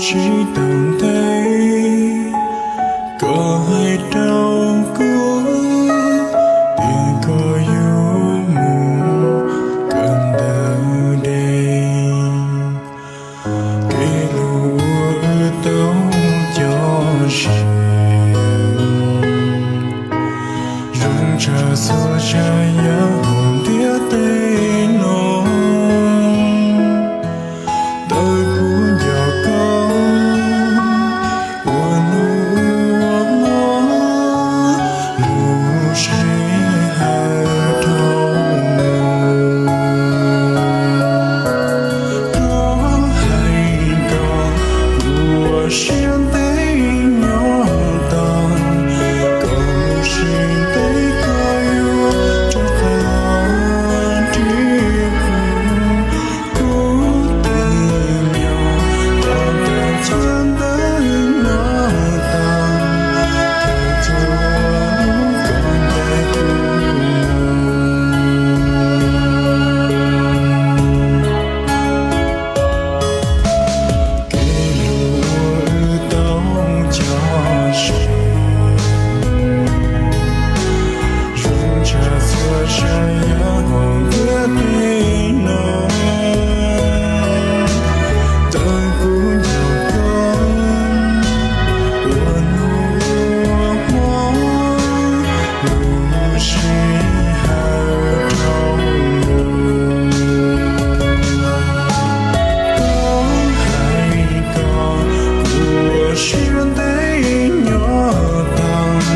Tsis tau ntej, koj hais rau kuv tias koj yuav mus kawm ntawv deb. Kev hlub uas wb tau cog ze zoo tshaj txhua tsav yam hauv ntiaj teb no. Ntawm kuv nco koj ua hnub ua hmo, lub sij hawm dhau mus. Thov hais kom kuv ua siab ntev nyob tos, kom lub sij hawm koj yuav rov qab los nrhiav kuv. Kuv twb nyob tos tau chaw ntawm no tag, thawj txhua hnub koj ncaim kuv mus. Kev hlub uas wb tau cog ze zoo tshaj txhua tsav yam hauv ntiaj teb no. Ntawm kuv nco koj ua hnub ua hmo, lub sij hawm dhau mus. Thov hais kom kuv ua siab ntev nyob tos,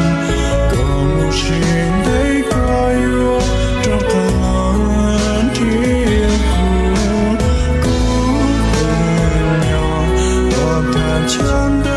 kom lub sij hawm koj yuav rov qab los nrhiav kuv. Kuv twb nyob tos tau chaw ntawm